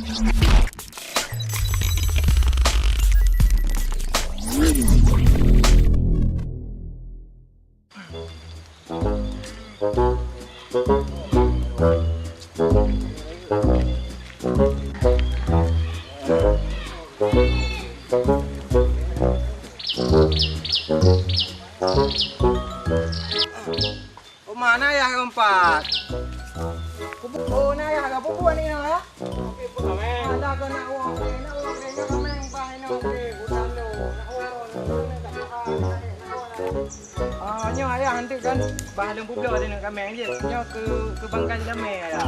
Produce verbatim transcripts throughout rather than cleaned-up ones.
Oma, na yah geupat. Kubu-, oh, na yah geupubuet ni, ya? Ada keu nak wong, nak wong, nak kameng, bah, nak wong, nak wong, nak wong. Ah, nyoe ayah hantu kan, bah lôn publoe di nak kameng je. Nyoe keu, keu bangkai damé ayah.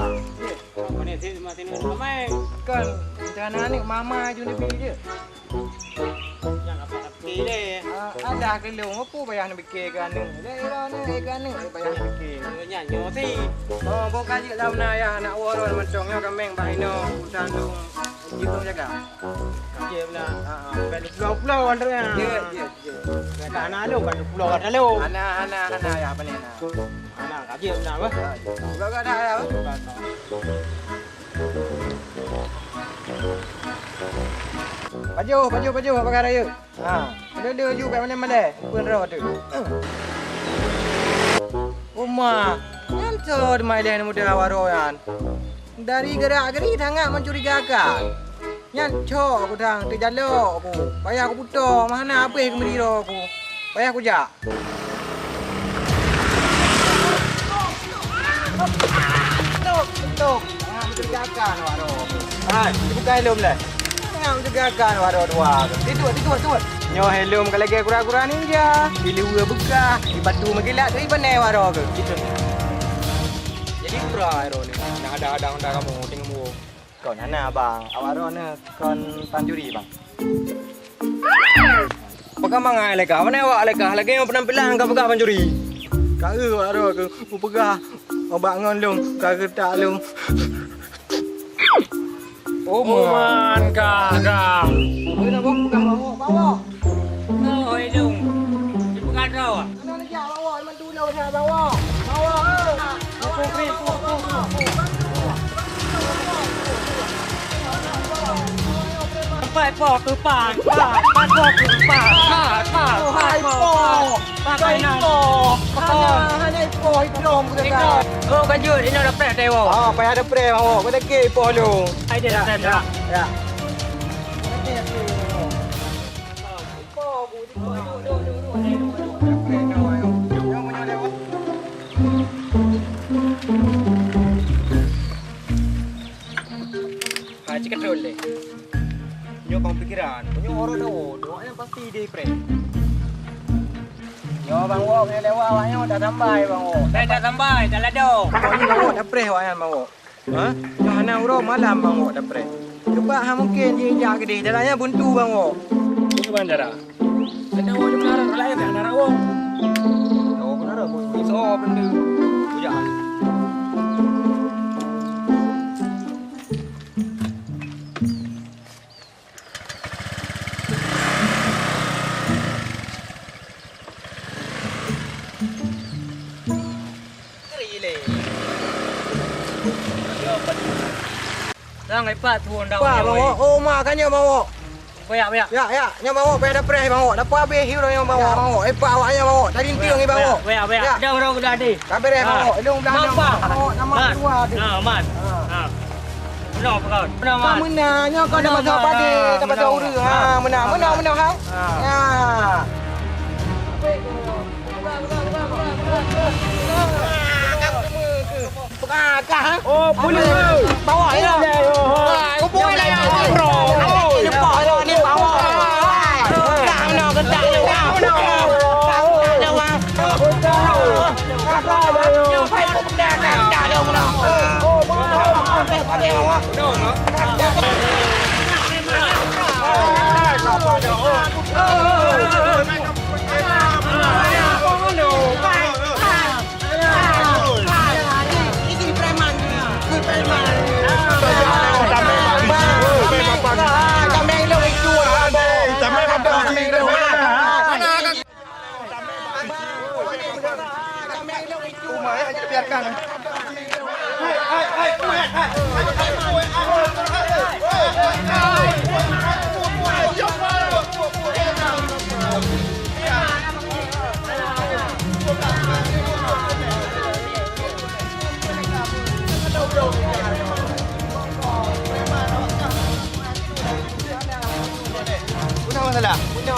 Mana sih masih nak kameng? Kan, rencana ni mama ju nebi je. Nyang apa api lé? Ah, ada keu lôn, apa payah nak pikir keu aneuk? Lé, ira aneuk, lé keu aneuk, lé payah nak pikir. Nyan nyoe si. Oh, boh ka jeuet lam na ya, nak uroe mantong nyoe kameng bah inoe, urusan lôn. Jeuet lôn jaga. Jeuet beuna. Ha, ha. Bukan pulau-pulau, Andrea. Jeuet, jeuet, jeuet. Bukan anak lôn, bukan pulau, ada lôn. Anak, anak, anak ya, apa ni, anak? Anak, ka jeuet beuna, apa? Ha, jeuet. Bukan, bukan, ada, apa? Bukan, bukan. Pajoh, pajoh, pajoh, bak pagar rayeuk. Ha, lé-lé ju bak malèe-malèe, peue droe teuh. Uma, nyan soe teuma ilèe muda waroe nyan. Dari gerak-gerik sangat mencurigakan. Nyan cok ku dang, teujalok ku. Payah ku putôh, meuhana habéh keumeudiro ku. Payah ku jak. Tok, tok. Jangan mencurigakan awak tu. Hai, bukan helm dah. Jangan mencurigakan awak dua-dua tu. Tidur, tidur, tidur. Nyoe helm ka lagèe kura-kura ninja. Di luwa beukah, di batu meukilat, di pané awak dua tu. Gitu. Jadi kura awak ni. Nah, ada-ada Honda kamu, tengok muka. Kon hana, Bang. Awak droeneuh kon pancuri, Bang. Peugah mangat lé kah? Pane awak lé kah? Lagèe nyoe penampilan ka peugah pancuri. Ka eu awak droe keuh kupeugah ubak ngon lôn, ka geutak lôn. Oman kah, kah? Peue na, Bang? Peugah bawok, bawok. Oh, ilung. Dipeugah droe. Hana neujak bawok, iman tulông that bawok. Bawok, eh. Tempat po keupan, pat, pat po keupan, pat, pat, pat po, pat. Pat kainan. Hana, hana ipoh, idrom keudekat. Oh, ka jeuet, inoe dapet teuh. Ah, payah dapet bawok. Keudekat ipoh lôn. Ai dia dapet. Ya, ya. Hai, cit keudroe lé. Nyoe bang pikiran, nyoe orang tahu, doanya pasti dia prank. Nyoe Bang Wok, nyoe lewat awak nyoe, tak sampai Bang Wok. Eh, tak sampai, tak lado. Pokoknya Bang Wok, dah preh awak nyan Bang Wok. Ha? Nyoe hana uroe malam Bang Wok dapreh. Keubah ha mungken jih jak keudeh, jalan nyan buntu Bang Wok. Kiban cara? Kena Wok di menara lain, menara Wok. Oh, menara Wok. Soe benda? Bujang. Nang ipat tuon dah. Pak, Bang Wok. Oh, ma, kan nyoe, Bang Wok. Banyak, banyak. Ya, ya, nyoe, Bang Wok, payah dapreh, Bang Wok. Dapat habéh hiu nyoe, Bang Wok, Bang Wok. Eh, pak awak nyoe, Bang Wok. Tadi tieng ni, Bang Wok. Banyak, banyak. Ya. Dah orang udah ada. Ka bereh, Bang Wok. Ilung belah nyoe, Bang Wok. Nama tuan. Ha, Man. Ha. Penuh, penuh. Penuh, Man. Kau menang, nyoe kau dah masuk padi, dah masuk ureueng. Ha, menang, menang, menang, ha. Ha. Ya. Peugah kah, ha? Oh, boleh. Bawa ya. Boleh, oh. Wah, kumpul ya. Bro. Nampak ya ni bawa. Dah menang gentak dia. Dah menang.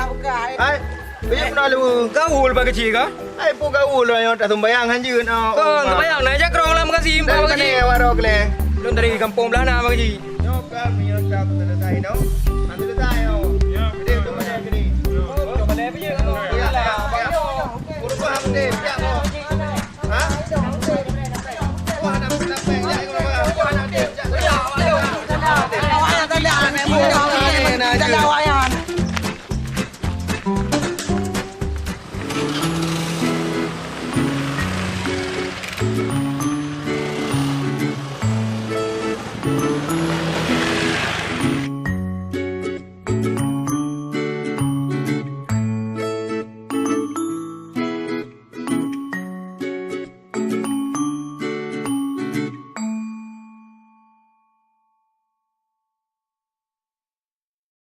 Hai, peue nyang peunoh lé? Gaul bak keuchik ka? Hai, peue gaul lôn nyoe, tasumbayang hanjeuet, oh. Kon, sumbayang na jak rong lam makasi, Pak Haji. Dari mana awak rong lé? Lôn dari kampung belah na, Pak Haji. Nyoe ka meunyoe ka selesai, no? Ka selesai, no? Ya. Gede tu mana gede? Oh, coba deh, pergi. Ya, ya, ya. Urus paham deh, siap, no?